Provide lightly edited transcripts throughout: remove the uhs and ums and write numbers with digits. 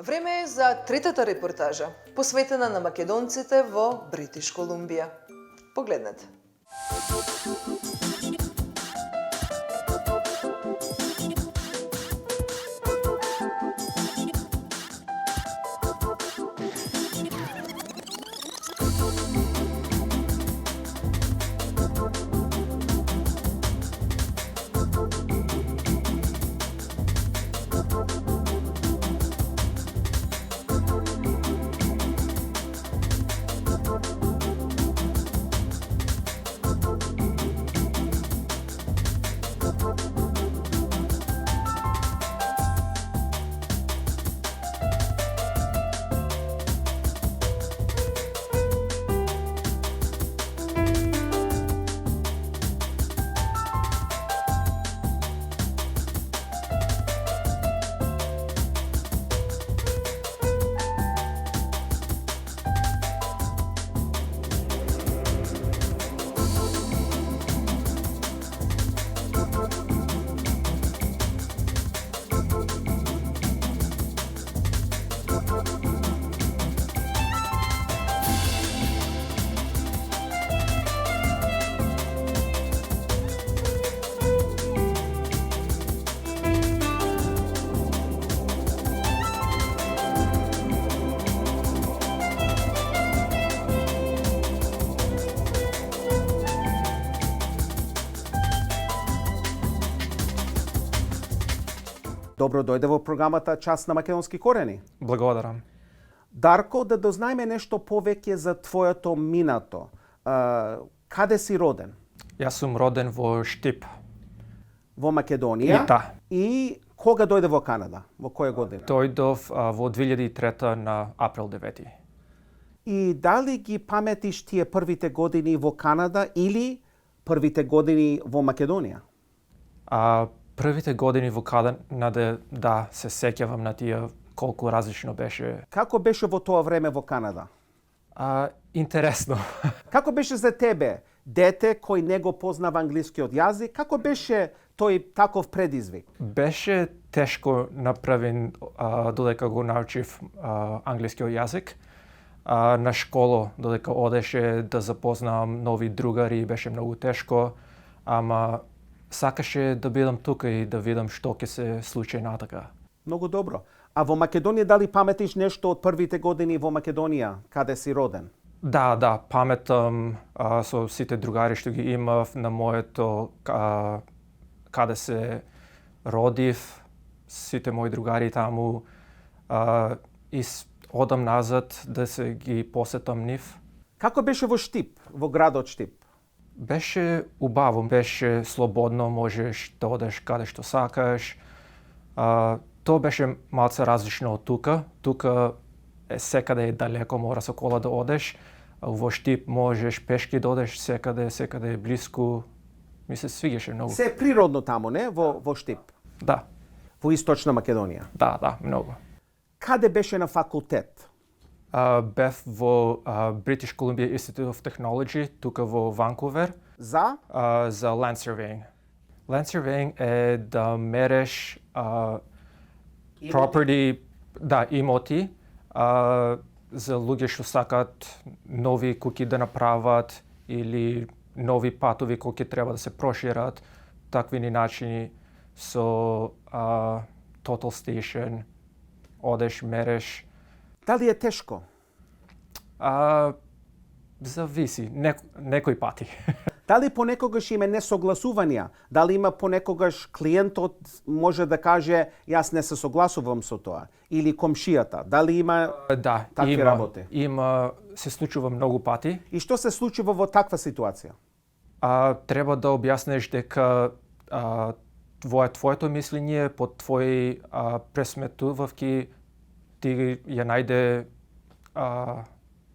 Време е за третата репортажа, посветена на македонците во Бритиш Колумбија. Погледнете. Добро дојде во програмата Час на македонски корени. Благодарам. Дарко, да дознаеме нешто повеќе за твоето минато. Каде си роден? Јас сум роден во Штип. Во Македонија? Да. И кога дојде во Канада? Во која година? Дојдов во 2003 на април 9. И дали ги паметиш тие првите години во Канада или првите години во Македонија? Првите години во Канада, да, се сеќавам на тие колку различно беше. Како беше во тоа време во Канада? Интересно. Како беше за тебе, дете кој не го познава англискиот јазик, како беше тој таков предизвик? Беше тешко направен додека го научив англискиот јазик. На школа додека одеше да запознам нови другари, беше многу тешко, ама сакаше да бидам тука и да видам што ќе се случи натака. Многу добро. А во Македонија дали паметиш нешто од првите години во Македонија, каде си роден? Да, паметам со сите другари што ги имав на моето каде се родив, сите мои другари таму и одам назад да се ги посетам нив. Како беше во Штип, во градот Штип? Беше убаво, беше слободно, можеш да одеш каде што сакаш. Тоа беше малце различно од тука. Тука секаде е далеко, мора со кола да одеш. Во Штип можеш пешки да одеш секаде е блиску. Ми се свигаше многу. Се природно таму, не? Во Штип? Да. Во Источна Македонија? Да, многу. Каде беше на факултет? Бев во British Columbia Institute of Technology, тука во Ванкувер. За? За land surveying. Land surveying е да мереш property, имоти, за луѓе што сакат нови куќи да направат или нови патови кои ќе треба да се прошират, такви начини со Total Station, одеш, мереш. Дали е тешко? Зависи, некои пати. Дали понекогаш има несогласувања? Дали има понекогаш клиентот може да каже јас не се согласувам со тоа? Или комшијата? Дали има такви работи? Има, се случува многу пати. И што се случува во таква ситуација? Треба да објаснеш дека твоето мислење по твои пресметувавки ти ја најде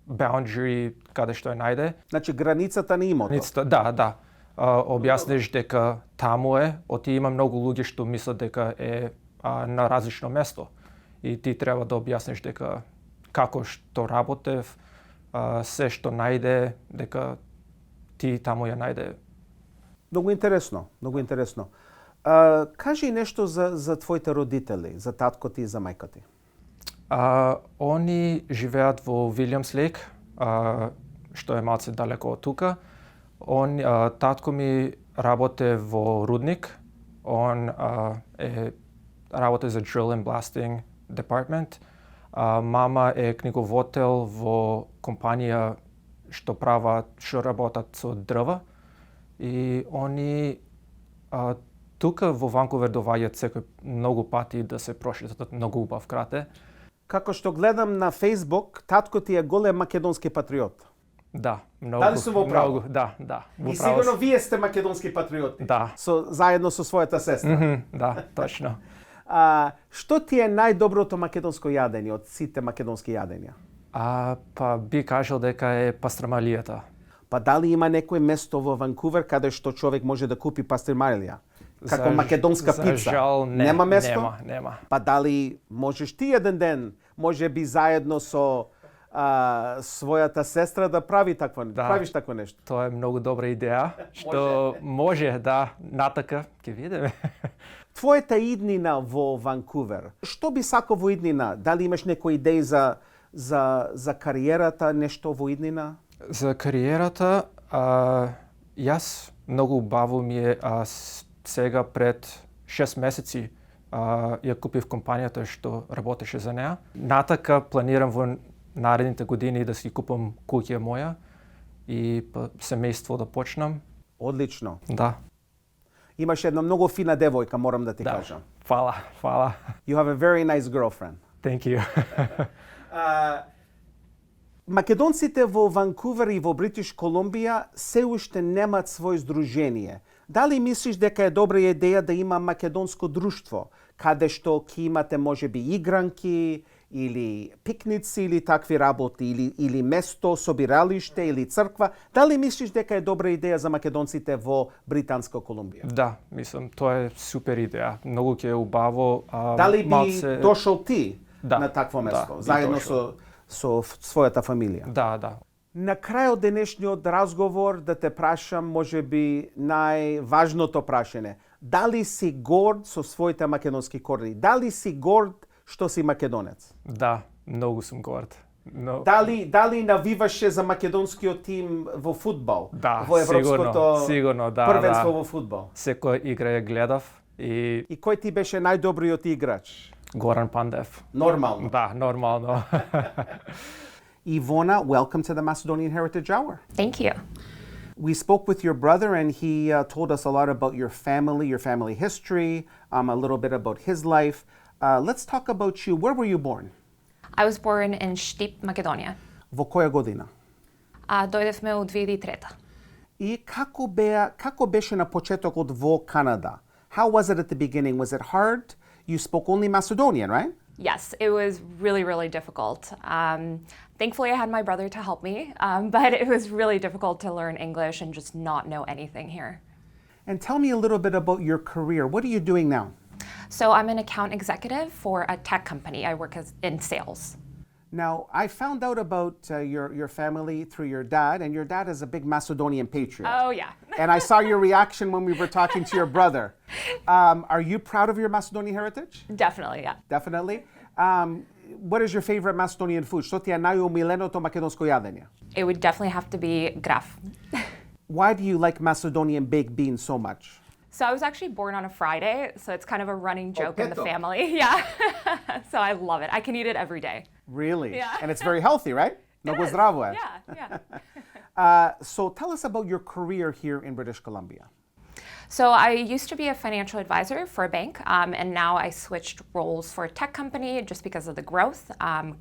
boundary каде што ја најде. Значи границата на имото. Да. Објасниш дека таму е, оти има многу луѓе што мислат дека е на различно место. И ти треба да објасниш дека како што работев, се што најде, дека ти таму ја најде. Многу интересно. Кажи нешто за твоите родители, за татко ти и за мајка ти. Они живеят во Вилјамс Лейк, што е малце далеко од тука. Татко ми работи во рудник. Он работи за Drill and Blasting Department. Мама е книговодител во компанија што работат со дрва. И они тука во Ванкувер доваѓаат секој многу пати да се прошетат, многу убав град е. Како што гледам на Facebook, татко ти е голем македонски патриот. Да, многу. Дали сум во право? Многу, да. И сигурно вие сте македонски патриоти. Да. Заедно со својата сестра. Да, точно. Што ти е најдоброто македонско јадење од сите македонски јадења? Па би кажал дека е пастрамалијата. Па дали има некој место во Ванкувер каде што човек може да купи пастрамалија? Како македонска пица? За жал не. Нема место? Нема. Па дали можеш ти еден ден, може би заедно со својата сестра да правиш такво нешто? Тоа е многу добра идеја, што може да натака, ќе видиме. Твојата иднина во Ванкувер, што би сакал во иднина? Дали имаш некои идеи за кариерата, нешто во иднина? За кариерата, јас многу убаво ми е сега пред 6 месеци ја купив компанијата што работеше за неа. Натака планирам во наредните години да си купам куќа моја и семејство да почнам. Одлично. Да. Имаш една многу фина девојка, морам да ти кажам. Фала. You have a very nice girlfriend. Thank you. Македонците во Ванкувер и во Бритиш Колумбија се уште немаат свој здружение. Дали мислиш дека е добра идеја да има македонско друштво, каде што ќе имате можеби игранки или пикници или такви работи, или место, собиралиште или црква? Дали мислиш дека е добра идеја за македонците во Британска Колумбија? Да, мислам, тоа е супер идеја. Многу ќе е убаво. Дали би дошол ти на такво место, заедно со својата фамилија? Да. На крајот денешниот разговор да те прашам можеби најважното прашање. Дали си горд со своите македонски корени? Дали си горд што си македонец? Да, многу сум горд. Дали навиваше за македонскиот тим во фудбал? Да, во европското сигурно, првенство во фудбал? Секоја игра ја гледав и кој ти беше најдобриот играч? Горан Пандев. Нормално. Да, нормално. Ivona, welcome to the Macedonian Heritage Hour. Thank you. We spoke with your brother and he told us a lot about your family history, a little bit about his life. Let's talk about you. Where were you born? I was born in Štip, Makedonија. Во која година? Дојдевме од 2003. И како беше на почетокот во Канада? How was it at the beginning? Was it hard? You spoke only Macedonian, right? Yes, it was really, really difficult. Thankfully, I had my brother to help me, but it was really difficult to learn English and just not know anything here. And tell me a little bit about your career. What are you doing now? So I'm an account executive for a tech company. I work in sales. Now, I found out about your family through your dad, and your dad is a big Macedonian patriot. Oh, yeah. And I saw your reaction when we were talking to your brother. Are you proud of your Macedonian heritage? Definitely, yeah. Definitely. What is your favorite Macedonian food? Што ти е најомиленото македонско јадење? It would definitely have to be graf. Why do you like Macedonian baked beans so much? So I was actually born on a Friday, so it's kind of a running joke in the peto. family. Yeah. So I love it. I can eat it every day. Really? Yeah. And it's very healthy, right? Много is. здраво е. Yeah. So tell us about your career here in British Columbia. So I used to be a financial advisor for a bank, and now I switched roles for a tech company just because of the growth.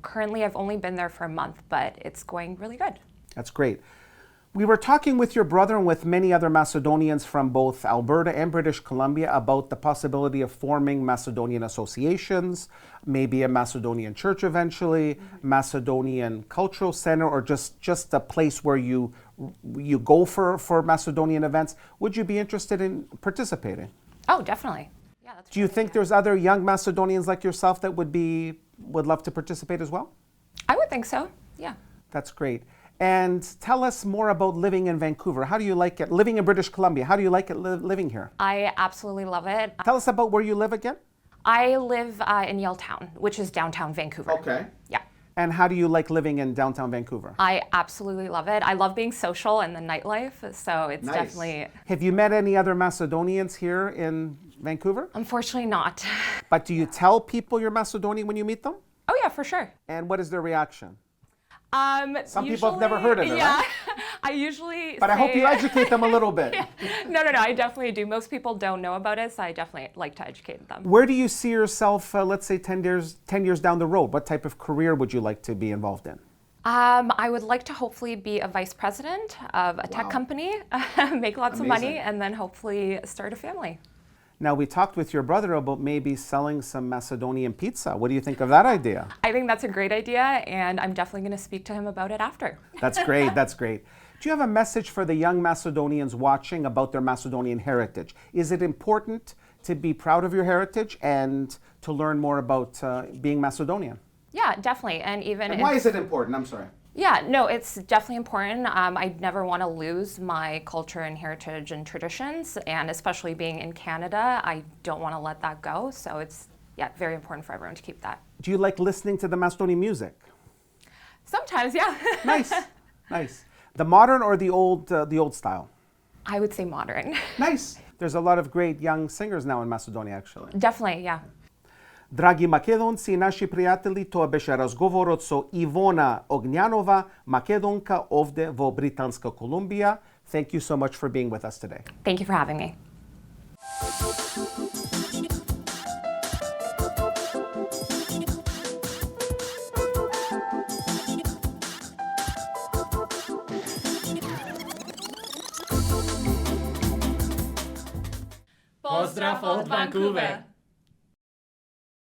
Currently, I've only been there for a month, but it's going really good. That's great. We were talking with your brother and with many other Macedonians from both Alberta and British Columbia about the possibility of forming Macedonian associations, maybe a Macedonian church eventually, Macedonian cultural center, or just a place where you go for Macedonian events. Would you be interested in participating? Oh, definitely. Yeah, that's Do you think there's other young Macedonians like yourself that would love to participate as well? I would think so, yeah. That's great. And tell us more about living in Vancouver. How do you like it? Living in British Columbia, how do you like it living here? I absolutely love it. Tell us about where you live again. I live in Yale Town, which is downtown Vancouver. Okay. Yeah. And how do you like living in downtown Vancouver? I absolutely love it. I love being social and the nightlife, so it's definitely... Have you met any other Macedonians here in Vancouver? Unfortunately not. But do you tell people you're Macedonian when you meet them? Oh yeah, for sure. And what is their reaction? Some people have never heard of it, yeah, right? I usually But I hope say- you educate them a little bit. No, I definitely do. Most people don't know about it, so I definitely like to educate them. Where do you see yourself, let's say 10 years down the road? What type of career would you like to be involved in? I would like to hopefully be a vice president of a tech company, make lots of money, and then hopefully start a family. Now, we talked with your brother about maybe selling some Macedonian pizza. What do you think of that idea? I think that's a great idea, and I'm definitely going to speak to him about it after. That's great, that's great. Do you have a message for the young Macedonians watching about their Macedonian heritage? Is it important to be proud of your heritage and to learn more about being Macedonian? Yeah, definitely. And even And why is it important? I'm sorry. Yeah, no, it's definitely important. I never want to lose my culture and heritage and traditions, and especially being in Canada, I don't want to let that go. So it's very important for everyone to keep that. Do you like listening to the Macedonian music? Sometimes, yeah. Nice, nice. The modern or the old style? I would say modern. Nice. There's a lot of great young singers now in Macedonia, actually. Definitely, yeah. Драги македонци и наши пријатели, тоа беше разговорот со Ивона Огњанова, македонка овде во Британска Колумбија. Thank you so much for being with us today. Thank you for having me. Pozdrav od Vancouver!